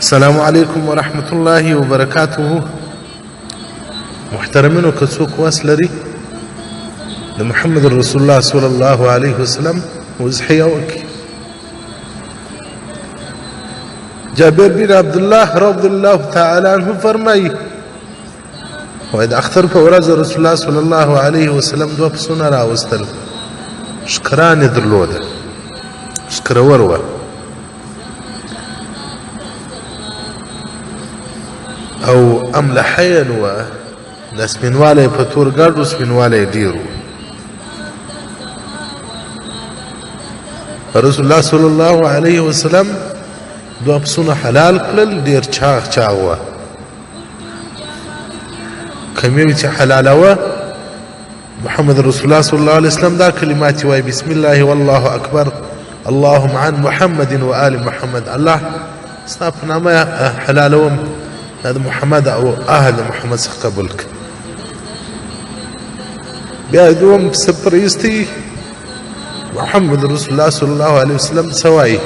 السلام علیکم ورحمة الله وبرکاته. محترمینو که څوک وس لري د محمد رسول الله صلی الله علیه وسلم وضحیه وکړي. جابر بن عبد الله رضی الله تعالی عنه فرمایي وایي د اختر په ورځ رسول الله صلی الله علیه وسلم دوه پسونه راوستل، ښکران یې درلوده، ښکرور وه. او املحین وه، د سپینوالی په تور ګډ و، سپینوالی ډېر و. رسول الله صلی الله علیه وسلم دوه پسونه حلال کړل، ډېر چاغ چاغ وه. کوم یو چې حلالوه محمد رسول الله صلی الله علیه وسلم دا کلمات وایي: بسم الله والله اکبر، اللهم عن محمد وآل محمد. الله ستا په نامه حلالوم، دا د محمد او اهل محمد څخه قبول کړه. بیا دوم پسه پرېیستی، محمد رسول الله صلی الله علیه وسلم څه وایي؟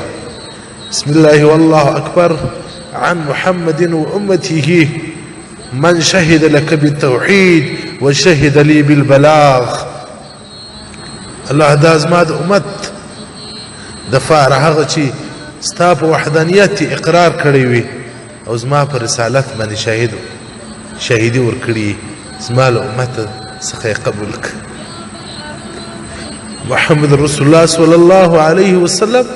بسم الله والله اکبر، عن محمد وامته من شهد لك بالتوحيد وشهد لي بالبلاغ. الله دا زما د امت د فاره هغه چې ستا په وحدانیت اقرار کړی وي او زما په رسالت باندې شاهدي ورکړي، زما له امت څخه یې قبول کړه. محمد رسول الله صلی الله علیه وسلم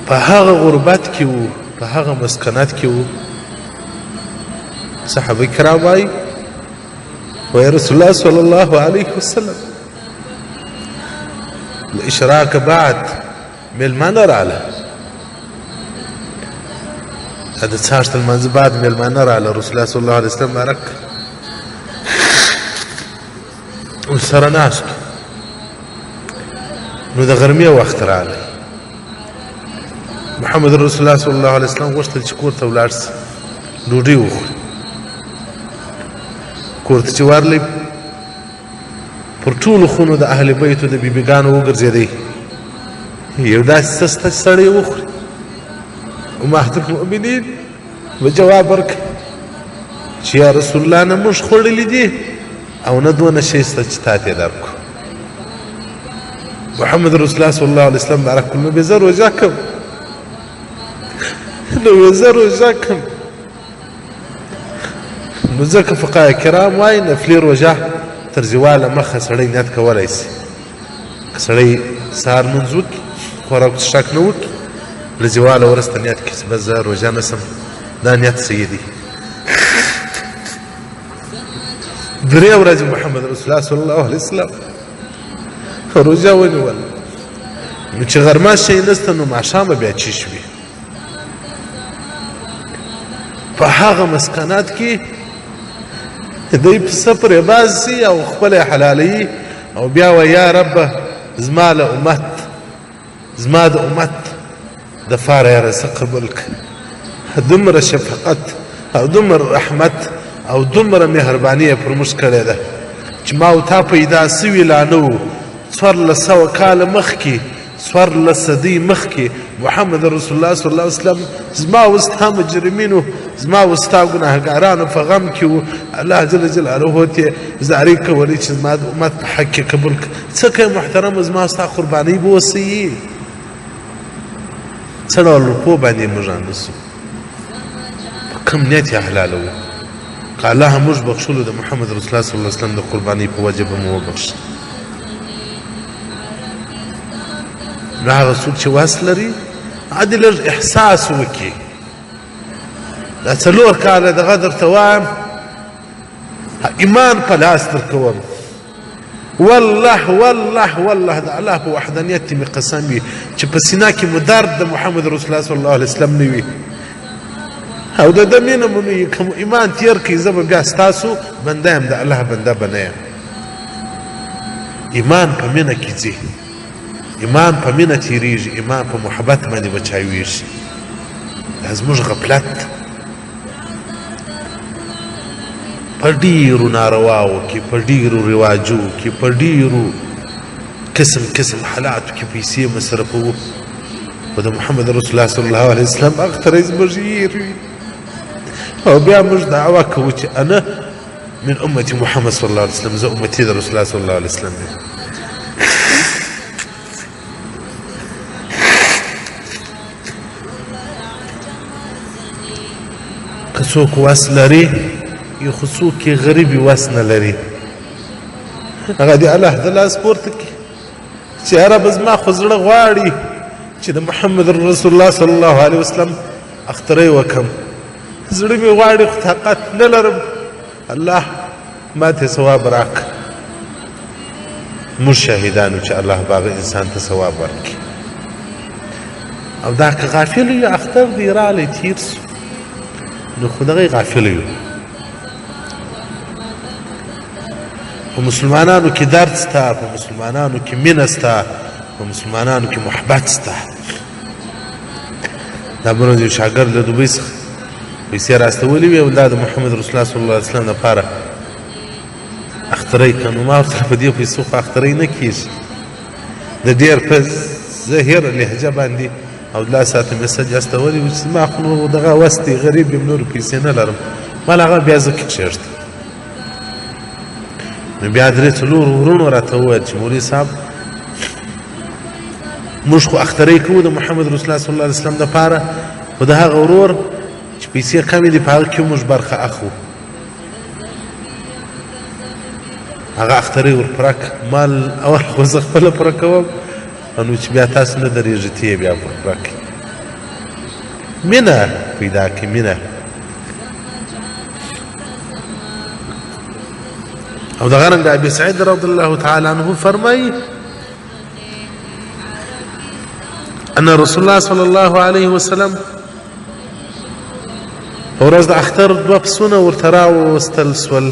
په هغه غربت کې وو، په هغه مسکنت کې وو. صحابه کرام وایي وایي رسول الله صلی الله علیه وسلم الاشراک بعد مېلمانه راله، د څاښت لمانځه بعد مېلمانه راله. رسول الله صلی الله علیه وسلم مبارک ورسره ناست، نو د غرمې وخت راغی. محمد رسول الله صلی الله علیه وسلم غوښتل چې کور ته ولاړ سي، ډوډۍ وخوري. کور ته چې ورغلی پر ټولو خونو د اهل بیتو د بیبیګانو وګرځېدی، یو داسې څه شته چې سړی وخوري. امهات المؤمنین به جواب ورکړي چې یا رسول الله نه موږ خوړلي دي او نه دونه شی شته چې تا ته یې درکړو. محمد رسول الله صلی الله علیه وسلم بارک نو به زه روژه کوم، نو به زه روژه کوم. نو ځکه فقهای کرام وایي نفلي روژه تر زواله مخه سړی نیت کولی سي. که سړی سهار لمونځ وکړي، خوراک څښاک نه وکړي، له زواله وروسته نیت کړي چې بس زه روژه نه سم، دا نیت صحیح دی. درې ورځې محمد رسول الله صلی الله علیه وسلم روژه ونیوله. نو چې غرمه شی نسته نو ماښام به بیا چیش وي. په هغه مسکنات کې دی پسه پرې باسي او خپله حلالوي او بیا وایي یا ربه زما له امت، زما د امت د فاره یې رسه قبول کړه. دومره شفقت او دومره رحمت او دومره مهرباني یې پر موږ کړې ده چې ما او تا پیدا سوي لا نه وو. 1400 کاله مخکې، 14 صدۍ مخکې محمد رسول الله صلی الله علیه وسلم زما او ستا مجرمینو، زما او ستا ګناهګارانو په غم کې وو. الله جل جلاله ته زارۍ کولې چې زما د امت په حق کې قبول کړه. څه کوې محترمه، زما ستا قربانۍ به وسي. څه ډول روپو باندې موږ رانیسو، په کوم نیت یې حلالوو؟ که الله موږ بخښلو د محمد رسول الله صلی الله علیه وسلم د قربانۍ په وجه به مو وبخښي. نو هغه څوک چې وس لري عادي لږ احساس وکړي. دا 4 کاله دغه درته وایم، ایمان په لاس درکوم، والله والله والله د الله په وحدانیت مې قسم وي چې په سینه کې مو درد د محمد رسول الله صلی الله علیه وسلم نه وي او د ده مینه مو نه وي، که مو ایمان تېر کړئ زه به بیا ستاسو بنده یم، د الله بنده به نه یم. ایمان په مینه کې ځي، ایمان په مینه تېرېږي، ایمان په محبت باندې به چاوېږي. دا زموږ غفلت په ډېرو نارواو کې، په ډېرو رواجو کې، په ډېرو قسم قسم حالاتو کې پیسې مصرفوو. خو د محمد رسول الله صلی الله علیه وسلم اخترۍ زموږ هېر وي. او بیا موږ دعوه کوو چې انا من امة محمد صلی الله علیه وسلم، زه امتي د رسول الله صلی الله علیه وسلم یم. که څوک وس لري، یو خو څوک یې غریب وس نه لري، هغه دې الله د لاس پورته کړي چې یا رب زما خو زړه غواړي چې د محمد رسول الله صلی الله علیه وسلم اخترۍ وکړم، زړه مې غواړي خو طاقت نه لرم، الله ما ته ثواب راکړه. موږ شاهدانو چې الله به هغه انسان ته ثواب ورکړي. او دا که غافل یو، اختر دی راغلی تېر سو، نو خو دغه غافل یو. په مسلمانانو کې درد سته، په مسلمانانو کې مینه سته، په مسلمانانو کې محبت سته. دا بل ورځ یو شاګرد له دوبۍ څخه پیسې راستولې وې او دا د محمد رسول الله صلی الله علیه وسلم لپاره اخترۍ کړه. نو ما ورته په دې پیسو خو اخترۍ نه کېږي، د ډېر په ظاهر لهجه باندې او لا ساعته میسج استولی و چې زما خو نو دغه وس دی، غریب یم، نورې پیسې نه لرم، مال هغه بیا زه کښېږدم. نو بیا درې څلور وروڼو راته وویل چې مولوي صاحب موږ خو اخترۍ کوو د محمد رسول الله صلی الله علیه وسلم دپاره، خو د هغه ورور چې پیسې کمې دي په هغه کې موږ برخه اخلو، هغه اخترۍ ور پوره کړه. مال اول خو زه خپله پوره کوم، نو چې بیا تاسو نه درېږي ته یې بیا ور پوره کړئ. مینه پیدا کړئ، مینه. او دغه رنګ ابي سعید رضی الله تعالی عنه فرمایي ان رسول الله صلی الله علیه وسلم په ورځ د اختر دوه پسونه ورته راوستل سول.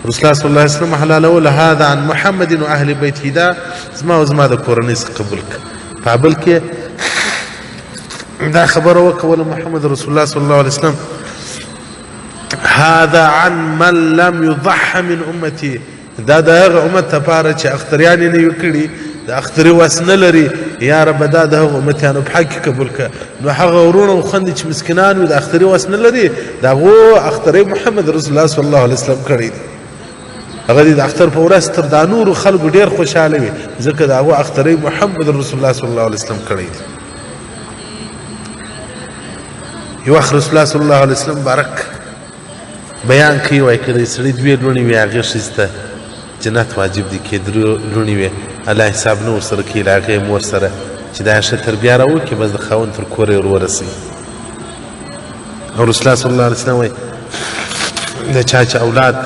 رسول الله صلی الله علیه وسلم حلالول هذا عن محمد و اهل بیته، دا زما او زما د کورنۍ څخه قبول کړه. په بل کې دا خبره وکوله محمد رسول الله صلی الله علیه وسلم هذا عن من لم يضح من امتي، دا د هغه امت لپاره چې اختریان یې نه وي کړي، د اختري وس نه لري، یا رب دا د هغو امتیانو په حق کې قبول کړه. نو هغه وروڼه او خوندې چې مسکینان وي د اختري وس نه لري، د هغو اخترۍ محمد رسول الله صلی الله علیه وسلم کړی دی. هغه دې د اختر په ورځ تر دا نورو خلکو ډېر خوشحاله وي، ځکه د هغو اخترۍ محمد رسول الله صلی الله علیه وسلم کړی دی. یو وخت رسول الله صلی الله علیه وسلم مبارک بیان کوي، وایي که د سړي دوې لوڼې وي هغې ښځې ته جنت واجب دی، که درې لوڼې وي الله حساب نه ورسره کوي له هغې مور سره چې دا ښه تربیه راوکړي، بس د خاوند تر کوره یې ورورسوي. او رسول الله صلی الله علیه وسلم وایي د چا چې اولاد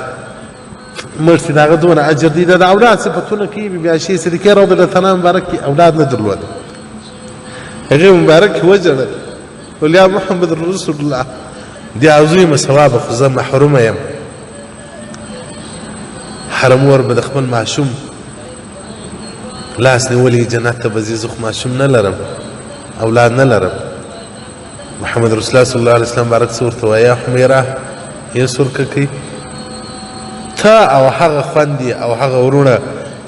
مړ شي د هغه دومره اجر دی. دا د اولاد صفتونه کوي. بي بي عایشې صدیقې رضی الله تعالی مبارک کې اولاد نه درلود، هغې مبارک وژړل، ویل یا محمد رسول الله دې عظیمه ثوابه خو زه محرومه یم. هره مور به د خپل ماشوم لاس نیولی جنت ته به ځي، زه خو ماشوم نه لرم، اولاد نه لرم. محمد رسول الله صلی الله علیه وسلم مبارک څه ورته وایي؟ یا حمیره یې سورکه کوي ته او هغه خوندې او هغه وروڼه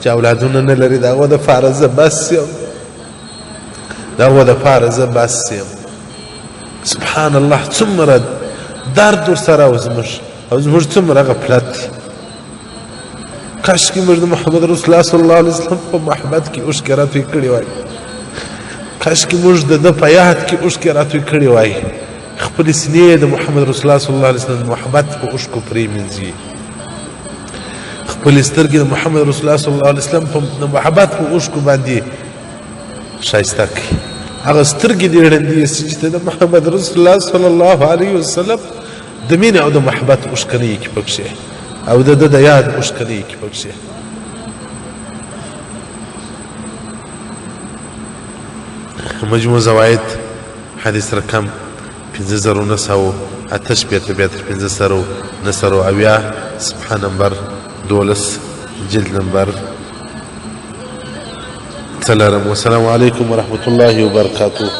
چې اولادونه نه لري د هغو دپاره زه بس یم، د هغو دپاره زه بس یم. سبحان الله، څومره درد ورسره او زموږ څومره غفلت دی. کاشکې موږ د محمد رسول الله صلی الله علیه وسلم په محبت کې اوښکې راتوی کړې وای، کاشکې موږ د ده په یاد کې اوښکې راتوی کړې وای، خپلې سینې د محمد رسول الله صلی الله علیه وسلم د محبت په اوښکو پرېمینځي، خپلې سترګې د محمد رسول الله صلی الله علیه وسلم د محبت په اوښکو باندې ښایسته کړي. هغه سترګې دې ړندې سي چې د محمد رسول الله صلی الله علیه وسلم د مینې او د محبت اوښکه نه کې پکښې او د ده د یاد اوښکه نه کې پکښې. مجموع زواید حدیث رقم 5968 بیا تر 5970، صفحه نمبر 12، جلد نمبر 4. والسلام علیکم ورحمة الله وبرکاته.